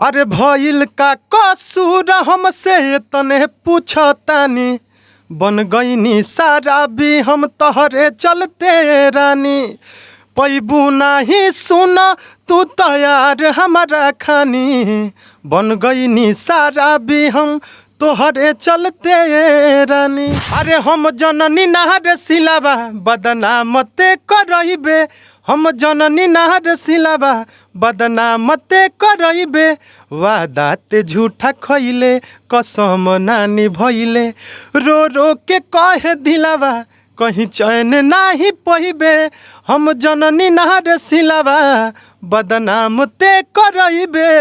अरे भइल का कसूर हमसे तने पूछतानी, बन गईनी सारा भी हम तोहरे चलते रानी। पैबू नाही सुन तू तैयार हमारा खानी, बन गईनी सारा भी हम तोहरे चलते रानी। अरे हम जननी नहर सिलावा बदनाम ते करइबे, हम जननी नहर सिलावा बदनाम ते करइबे। वादा ते झूठा खइले कसम नानी भइले, रो रो के कहे दिलावा कहीं चैन नाही पइबे। हम जननी नहर सिलावा बदनाम ते करइबे।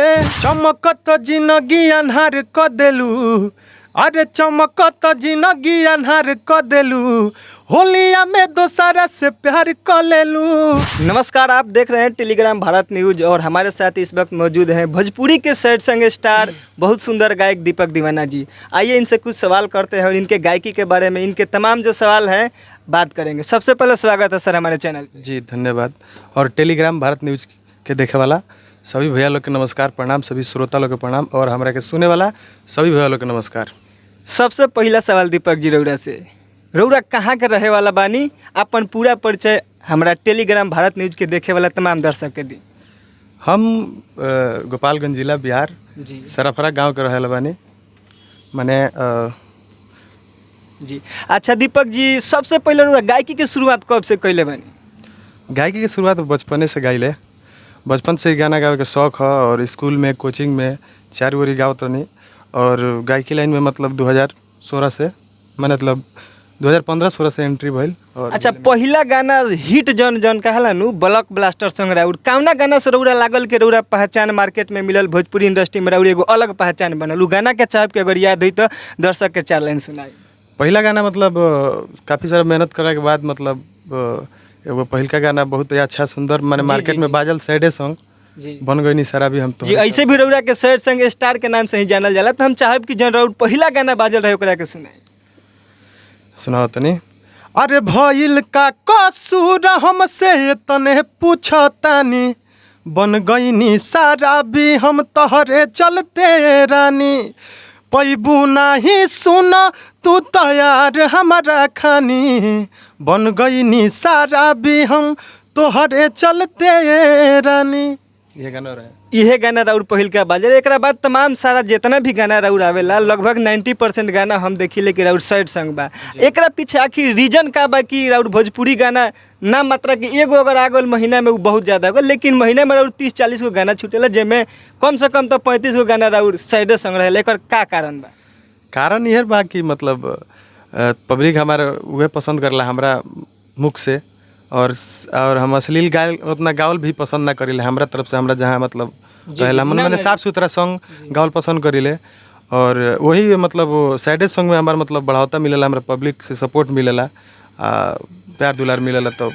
चमकत जिनगी अन्हार क देलू, अरे चमकत जिनगी अन्हार क देलू, होलिया में दोसरा से प्यार क लेलू। नमस्कार, आप देख रहे हैं टेलीग्राम भारत न्यूज और हमारे साथ इस वक्त मौजूद हैं भोजपुरी के सैड संग स्टार बहुत सुंदर गायक दीपक दीवाना जी। आइए इनसे कुछ सवाल करते हैं और इनके गायकी के बारे में इनके तमाम जो सवाल हैं बात करेंगे। सबसे पहले स्वागत है सर हमारे चैनल पे। जी धन्यवाद। और टेलीग्राम भारत न्यूज़ के देखे वाला सभी भैया लोग के नमस्कार प्रणाम, सभी श्रोता लोग के प्रणाम और हमरा के सुने वाला सभी भैया लोग के नमस्कार। सबसे पहला सवाल दीपक जी रौरा से, रौरा कहाँ के रहे वाला बानी, अपन पूरा परिचय हमारा टेलीग्राम भारत न्यूज के देखे वाला तमाम दर्शक के दी। हम गोपालगंज जिला बिहार जी सरफरा गांव के रहेला बानी। माने जी अच्छा दीपक जी, सबसे पहले रौरा गायकी के शुरुआत कब से कैले बानी? गायकी के शुरुआत बचपने से गाइले, बचपन से ही गाना गावे के शौक है और स्कूल में कोचिंग में चारू ओरी गावत रहनी। और गायकी लाइन में मतलब 2016 से माने मतलब 2015-16 से एंट्री भइल। और अच्छा, पहिला गाना हिट जन जन कहला नु ब्लॉक ब्लास्टर संग राउर, कौना गाना से रौरा लागल के रौरा पहचान मार्केट में मिलल, भोजपुरी इंडस्ट्री में रौरा एगो अलग पहचान बनल? उ गाना के चाहब के अगर याद होई तो दर्शक के चार लाइन सुनाई। पहिला गाना मतलब काफ़ी सारा मेहनत करे के बाद मतलब एगो पहिलका गाना बहुत ही अच्छा सुंदर माने मार्केट में बाजल सैडे सॉन्ग जी बन गई सारा भी हम तो। जी ऐसे भी रौरा के सैड संग स्टार के नाम से ही जानल जाला, तो हम चाहब कि जन रौर पहिला गाना बाजल रहे ओकरा के सुनाई। सुनाओ तनी। अरे भइल का कसूर हमसे तने पूछतानी, बन गईनी सारा भी हम तोहरे चलते रानी। पैबू नाही सुन तू तैयार हमारा खानी, बन गईनी सारा भी हम तोहरे चलते रानी। ये गाना रहे, इहे गाना राउर पहिलका बाजल। एकरा बाद तमाम सारा जितना भी गाना राउर आवेला लगभग 90% गाना हम देखिले कि राउर सैड संग बा। एकरा पीछे आखिर रीजन का बा कि राउर भोजपुरी गाना ना मात्रा के एगो अगर आ गल महीना में उ बहुत ज़्यादा हो गल, लेकिन महीना में राउर 30-40 गो गाना छूटेला, जेमे कम से कम तो 35 गो गाना राउर सैडे संग रहेला। एकर का कारण बा? कारण यह बा कि मतलब पब्लिक हमारा उहे पसंद करला हमरा मुख से, और हम अश्लील गायल उतना गावल भी पसंद ना करीले। हमरा तरफ से हमरा जहाँ मतलब रहेला मन मैंने साफ सुथरा सॉन्ग गावल पसंद करीले। और वही मतलब सैडे सॉन्ग में हमारा मतलब बढ़ावता मिलेला, हमरा पब्लिक से सपोर्ट मिलेला, प्यार दुलार मिलेला। तो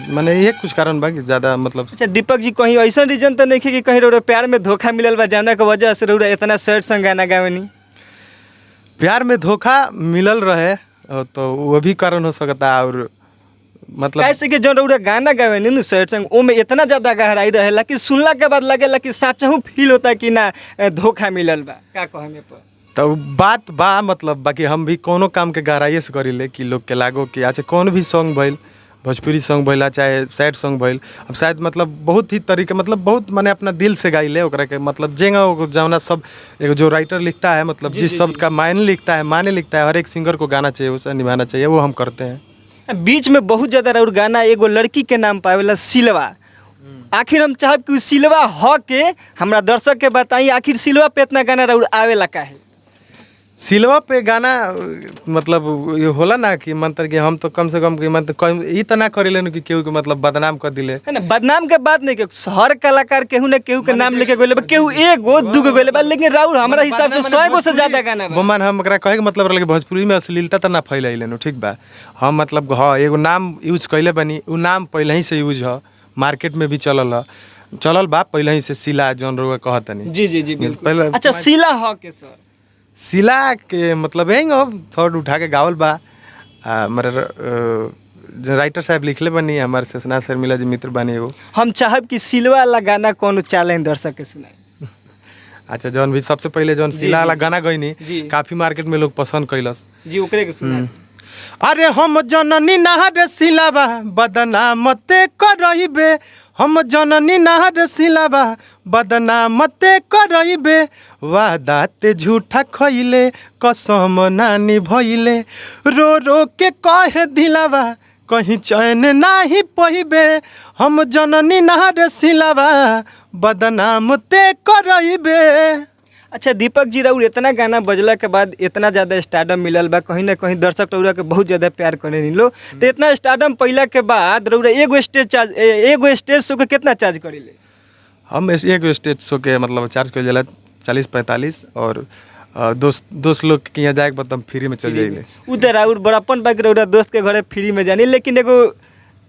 माने ये कुछ कारण बा कि ज़्यादा मतलब। अच्छा दीपक जी, कहीं ऐसा रीजन तो नहीं कि कहीं रौरा प्यार में धोखा मिलल बा जाना के वजह से रौरा इतना सैड संग गाना गावनी? प्यार में धोखा मिलल रहे तो वो भी कारण हो सकता। और मतलब कैसे कि जौन रौरा गाना गावे नी सैड संग ओमे इतना ज़्यादा गहराई रहेला कि सुनला के बाद लगेला कि साचहू फील होता कि ना धोखा मिलल बा। का कहमे पर तो बात बा मतलब बाकी हम भी कोनो काम के गहराइए से करीले कि लोग के लागो कि अच्छा कौन भी सॉन्ग भइल, भोजपुरी सॉन्ग भइल चाहे सैड सॉन्ग भइल, अब शायद मतलब बहुत ही तरीके मतलब बहुत माने अपना दिल से गाइले ओकरा के मतलब जेंगा जौना सब एगो जो राइटर लिखता है मतलब जिस शब्द का मायने लिखता है माने लिखता है हर एक सिंगर को गाना चाहिए, उसे निभाना चाहिए, वो हम करते हैं। बीच में बहुत ज़्यादा रौर गाना एगो लड़की के नाम पावेला सिलवा, आखिर हम चाहब कि उ सिलवा ह के हमरा दर्शक के बताई आखिर सिलवा पे इतना गाना रौर आवेला काहे? सिलवा पे गाना मतलब ये होला ना कि मंत्र कि हम तो कम से कम कि मतलब कम ई तो ना करेले कि केहू के मतलब बदनाम कर दिले है ना, बदनाम के बात नहीं के हर कलाकार केहू ना केहू के नाम लेके गइले बा, केहू एगो दूगो गइले बा, लेकिन राउर हमरा हिसाब से 100 गो से ज्यादा गाना बा। मान हम एकरा कहे के मतलब रहल कि भोजपुरी में अश्लीलता त ना फैलैले नु, ठीक बा। हम मतलब हाँ एगो नाम यूज कैले बनी, उ नाम पहले ही से यूज ह, मार्केट में भी चलल ह, चलल बा पहले ही से सिला जौन रउआ कहतनी। जी जी जी बिल्कुल। पहले अच्छा सिला ह के सर सिला के मतलब एंग थर्ड उठा के गावल बा। हमारे जो राइटर साहब लिखले बनी, हमारे शेषनाथ शर्मिला जी मित्र बानी एगो। हम चाहब कि सिलवा वाला गाना कोनो चार लाइन दर्शक के सुनाई। अच्छा, जौन भी सबसे पहले जौन सिला वाला गाना गईनी, काफी मार्केट में लोग पसंद कैलस। जी, ओकरे के सुना। अरे हम जननी नहर सिलावा बदनाम ते करइबे, हम जननी नहर सिलावा बदनाम ते करइबे, वादा ते झूठा खइले कसम नानी भइले, रो रो के कहे दिलावा कहीं चैन नाही पइबे, हम जननी नहर सिलावा बदनाम ते करइबे। अच्छा दीपक जी, रउर इतना गाना बजला के बाद इतना ज़्यादा स्टारडम मिलल बा, कहीं ना कहीं दर्शक रउरा के बहुत ज़्यादा प्यार करे लो, तो इतना स्टारडम पइला के बाद रउरा एगो स्टेज चार्ज, एगो स्टेज शो के कितना चार्ज करीले? हम एगो स्टेज शो के मतलब चार्ज कइल जाला 40-45 और दोस्त दोस्त लोग के यहाँ जाए के बाद हम फ्री में चल जाइले। उ त राउर बड़प्पन बा कि रउरा दोस्त के घरे फ्री में जानी, लेकिन एगो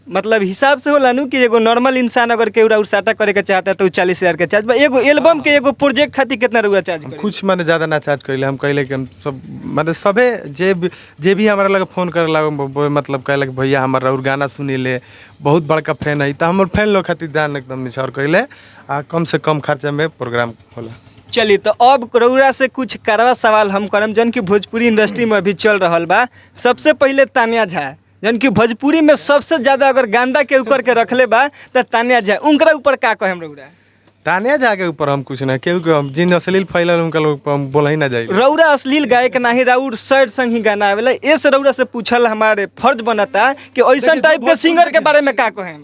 मतलब हिसाब से होला नु कि एगो नॉर्मल इंसान अगर केहू राउर साटा करे के चाहता है तो उ 40,000 के चार्ज बा। एगो एल्बम के एगो प्रोजेक्ट खातिर कितना रउरा चार्ज हम करी? कुछ माने ज़्यादा ना चार्ज कइले। हम कइले कि हम सब मतलब सभे जे भी हमरा लगे फोन करे लगे, मतलब कहलक भैया हमर राउर गाना सुनिले, बहुत बड़का फैन है, तो हमर फैन लोग खातिर जान एकदम निछावर कइले आ कम से कम खर्चा में प्रोग्राम होला। चलिए, तो अब रउरा से कुछ करवा सवाल हम करम जन कि भोजपुरी इंडस्ट्री में अभी चल रहल बा। सबसे पहले तान्या झा, जन कि भोजपुरी में सबसे ज़्यादा अगर गांदा के ऊपर के रखले बा तो तान्या झा, उनकरा ऊपर का कहेम रउरा? तान्या झा के ऊपर हम कुछ ना, केहू के हम जिन अश्लील फैलल उनका लोग पर हम बोल ही ना जाइले। रउरा अश्लील गायक नाही, राउर सैड संग ही गाना आवेला। एस रउरा से पूछल हमारे फर्ज बनता कि ऐसन टाइप के सिंगर के बारे में का कहेम?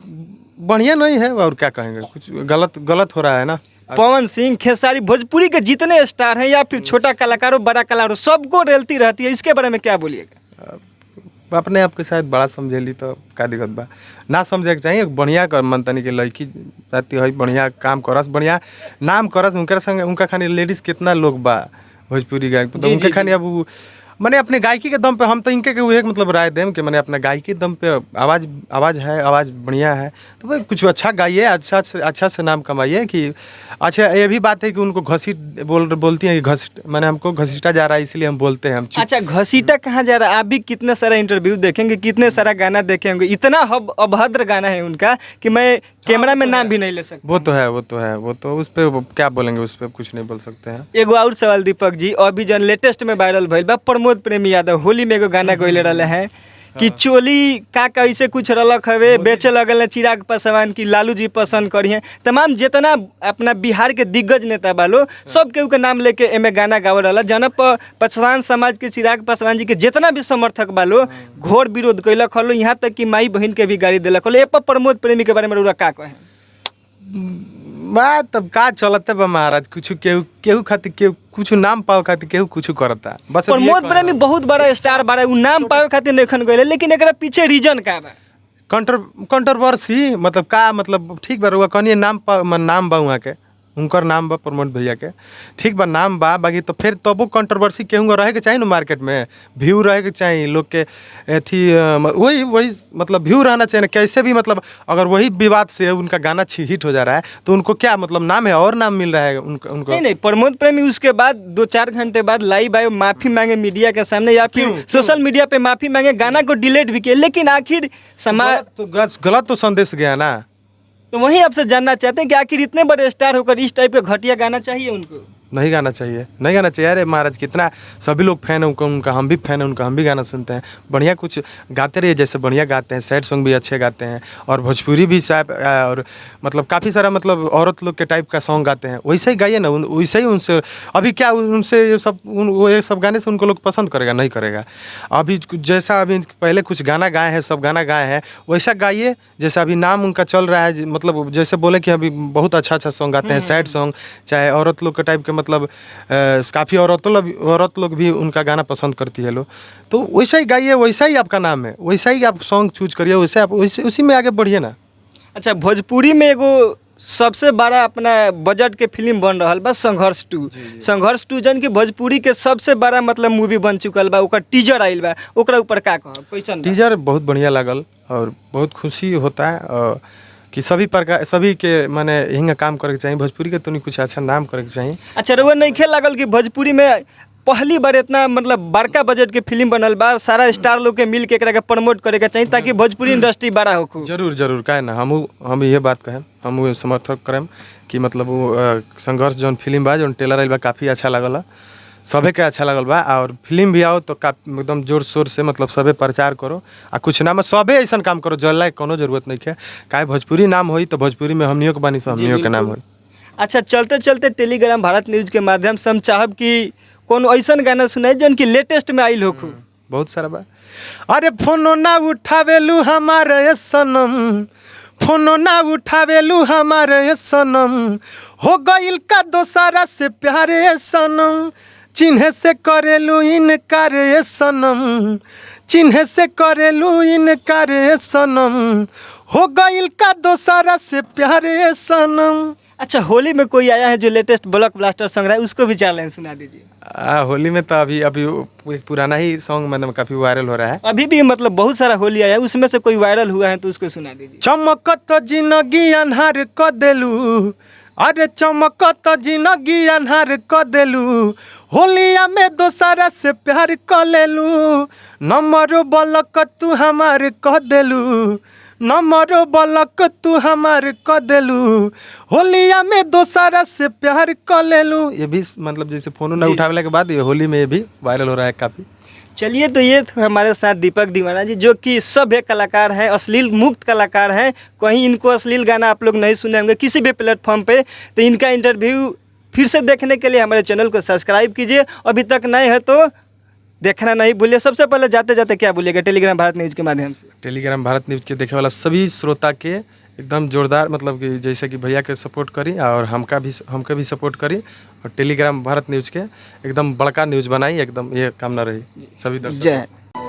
बढ़िया नहीं है और क्या कहेंगे, कुछ गलत गलत हो रहा है ना। पवन सिंह, खेसारी, भोजपुरी के जितने स्टार हैं या फिर छोटा कलाकार हो बड़ा कलाकार हो, सबको रेलती रहती है, इसके बारे में क्या बोलिएगा? अपने आप के शायद बड़ा समझेली तो का दिक्कत बा, ना समझे के चाहिए। बढ़िया कर मन तनी के लड़की जाती है, बढ़िया काम करस, बढ़िया नाम करस, उनकर संग उनका खानी लेडीज कितना लोग बा भोजपुरी गायक, तो उनके खानी अब माने अपने गायकी के दम पे हम तो इनके के उहे मतलब राय देम कि माने अपना गायकी दम पे आवाज़ आवाज़ है, आवाज़ बढ़िया है तो भाई कुछ अच्छा गाइए, अच्छा से नाम कमाइए। कि अच्छा ये भी बात है कि उनको घसीट बोलती हैं कि घसीट, माने हमको घसीटा जा रहा है इसलिए हम बोलते हैं, हम चुप। अच्छा, घसीटा कहाँ जा रहा है? आप भी कितने सारा इंटरव्यू देखेंगे, कितने सारा गाना देखेंगे, इतना अभद्र गाना है उनका कि मैं कैमरा में नाम भी नहीं ले सकता। वो तो है, वो तो है, वो तो उस पर क्या बोलेंगे, उस पर कुछ नहीं बोल सकते हैं। एगो और सवाल दीपक जी, अभी जन लेटेस्ट में वायरल भइल बा प्रमोद प्रेमी यादव होली में एगो गाना गइले रहले हैं कि चोली का कैसे कुछ रलक हवे बेचे लगल है चिराग पासवान की लालू जी पसंद करिए, तमाम जितना अपना बिहार के दिग्गज नेता बालो सब केहू के नाम लेके एमे गाना गावल रहला। जना पासवान समाज के चिराग पासवान जी के जितना भी समर्थक बालो घोर विरोध कैलक हलो, यहाँ तक कि माई बहन के भी गाली देलक हलो। ए पर प्रमोद प्रेमी के बारे में रउरा का कहें? बा तब का चलते बा महाराज, कुछ केहू केहू खातिर केहू कुछ नाम पावे खातिर केहू कुछ करता बस। अब ये प्रमोद प्रेमी बहुत बड़ा स्टार बाड़ा, उ नाम पावे खातिर नइखन गइले, लेकिन एकरा पीछे रीजन का बा? कंट्रोवर्सी मतलब का मतलब ठीक बा रउआ कहनी नाम पा, नाम बा उहाँ के, उनकर नाम बा प्रमोद भैया के, ठीक बा नाम बा, बाकी तो फिर तबो कंट्रोवर्सी केहू रहे के चाही ना, मार्केट में व्यू रहे के चाही लोग के अथी वही वही मतलब व्यू रहना चाहिए ना, कैसे भी मतलब अगर वही विवाद से उनका गाना हिट हो जा रहा है तो उनको क्या मतलब नाम है और नाम मिल रहा है उनको उनको नहीं नहीं, प्रमोद प्रेमी उसके बाद 2-4 घंटे बाद लाइव आए, माफी मांगे मीडिया के सामने या फिर सोशल मीडिया पे माफी मांगे, गाना को डिलीट भी किए, लेकिन आखिर समाज तो गलत तो संदेश गया ना। तो वही आपसे जानना चाहते हैं कि आखिर इतने बड़े स्टार होकर इस टाइप का घटिया गाना चाहिए उनको? नहीं गाना चाहिए, नहीं गाना चाहिए। अरे महाराज कितना सभी लोग फैन हैं उनका, उनका हम भी फैन हैं उनका, हम भी गाना सुनते हैं, बढ़िया कुछ गाते रहिए जैसे बढ़िया गाते हैं, सैड सॉन्ग भी अच्छे गाते हैं और भोजपुरी भी साहब और मतलब काफ़ी सारा मतलब औरत लोग के टाइप का सॉन्ग गाते हैं, वैसे ही गाइए ना, वैसे ही उनसे अभी क्या उनसे ये सब वो ये सब गाने से उनको लोग पसंद करेगा नहीं करेगा। अभी जैसा अभी पहले कुछ गाना गाए हैं, सब गाना गाए हैं, वैसा गाइए जैसा अभी नाम उनका चल रहा है, मतलब जैसे बोले कि अभी बहुत अच्छा अच्छा सॉन्ग गाते हैं, सैड सॉन्ग चाहे औरत लोग के टाइप के मतलब काफ़ी औरत लोग भी उनका गाना पसंद करती है लोग, तो वैसा ही गाइए, वैसा ही आपका नाम है, वैसा ही आप सॉन्ग चूज करिए, वैसे आप उसी में आगे बढ़िए ना। अच्छा, भोजपुरी में एगो सबसे बड़ा अपना बजट के फिल्म बन रहा बा संघर्ष 2। संघर्ष 2 जन की भोजपुरी के सबसे बड़ा मतलब मूवी बन चुकल बा, ओकर टीजर आइल बा, ओकरा ऊपर का कहब कैसन? टीजर बहुत बढ़िया लागल और बहुत खुशी होता है कि सभी प्रकार सभी के माने हिंगा काम करे के चाहिए, भोजपुरी के तो नहीं कुछ अच्छा नाम करे के चाहिए। अच्छा, रउआ नइखे लागल कि भोजपुरी में पहली बार इतना मतलब बड़का बजट के फिल्म बनल बा, सारा स्टार लोग के मिल के एकरा के प्रमोट करे के चाहिए ताकि भोजपुरी इंडस्ट्री बड़ा होखू। जरूर जरूर, काहे ना, हमहू हम इहे बात कहेम, हमहू समर्थक करेम कि मतलब वो संघर्ष जौन फिल्म बा, जौन ट्रेलर आइल बा, काफ़ी अच्छा लागल ह। सभे के अच्छा लागल बा और फिल्म भी आओ तो का एकदम जोर शोर से मतलब सभे प्रचार करो आ कुछ नाम सभे ऐसा काम करो जल लायक कोनो जरूरत नहीं है। काहे भोजपुरी नाम होई तो भोजपुरी में हमनियों के बानी से हमनियों के नाम होई। अच्छा, चलते चलते टेलीग्राम भारत न्यूज के माध्यम से हम चाहब कि कोनो ऐसन गाना सुनाई जौन कि लेटेस्ट में आइल होखू। बहुत सारा बा। अरे फोनो ना उठावेलू हमारे सनम, फोनो ना उठावेलू हमारे सनम, हो गइल का दोसारा से प्यारे सनम, चिन्हे से करेलू इनकार सनम, चिन्हे से करेलू इनकार सनम, हो गइल का दोसारा से प्यारे सनम। अच्छा, होली में कोई आया है जो लेटेस्ट ब्लॉक ब्लास्टर सॉन्ग रहा है, उसको भी चार लाइन सुना दीजिए। होली में तो अभी अभी वो एक पुराना ही सॉन्ग मतलब काफ़ी वायरल हो रहा है। अभी भी मतलब बहुत सारा होली आया है, उसमें से कोई वायरल हुआ है तो उसको सुना दीजिए। चमकत जिनगी अन्हार क देलू, अरे चमकत जिनगी अन्हार क देलू, होलिया में दोसारा से प्यार क लेलू, नंबर बलक तू हमार क देलू, नंबर बलक तू हमार क देलू, होलिया में दोसारा से प्यार क लेलू। ये भी मतलब जैसे फोन ना उठावे के बाद ये होली में ये भी वायरल हो रहा है काफ़ी। चलिए, तो ये थे हमारे साथ दीपक दीवाना जी, जो कि सभ्य कलाकार हैं, अश्लील मुक्त कलाकार हैं। कहीं इनको अश्लील गाना आप लोग नहीं सुने होंगे किसी भी प्लेटफॉर्म पे। तो इनका इंटरव्यू फिर से देखने के लिए हमारे चैनल को सब्सक्राइब कीजिए, अभी तक नहीं है तो देखना नहीं भूलिए। सबसे पहले जाते जाते क्या बोलिएगा टेलीग्राम भारत न्यूज़ के माध्यम से? टेलीग्राम भारत न्यूज़ के देखे वाला सभी श्रोता के एकदम जोरदार मतलब कि जैसे कि भैया के सपोर्ट करी और हमका भी सपोर्ट करी और टेलीग्राम भारत न्यूज़ के एकदम बड़का न्यूज़ बनाई, एकदम ये कामना रही सभी दर्शक। जय हिंद।